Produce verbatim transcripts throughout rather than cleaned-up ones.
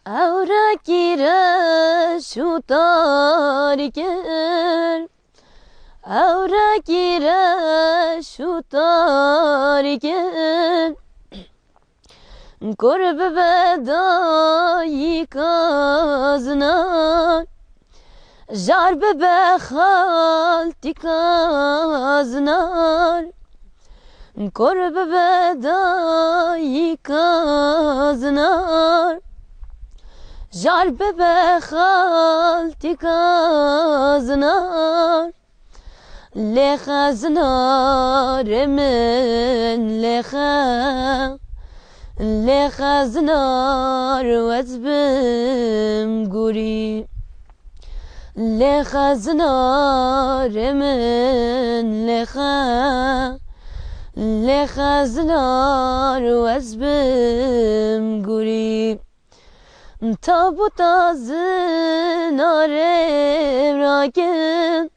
Ewrekî reş û tarîk in, ewrekî reş û tarîk in. Kor bibe dayika zinar, jar bibe xaltîka zinar. Kor bibe dayika zinar, jar bibe xaltîka zinar. Lê xe zinarê min, lê xe, lê xe zinar ez bim gurî. Lê xe zinarê min, lê xe, lê xe zinar ez bim gurî. Tabuta zinarê rakin,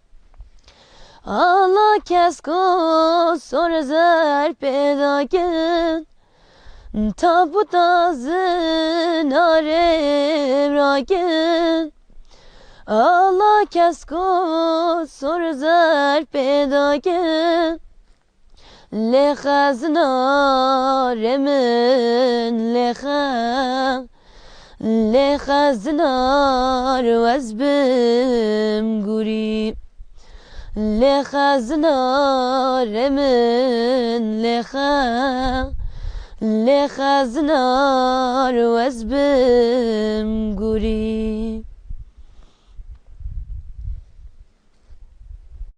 ala kesko sor zer pêdakin. Tabuta zinarê rakin, ala kesko sor zer pêdakin. Lê xe zinarê min, lê xe, lê xe zinar ez bim gurî. Lê xe zinarê min, lê xe, lê xe zinar ez bim gurî.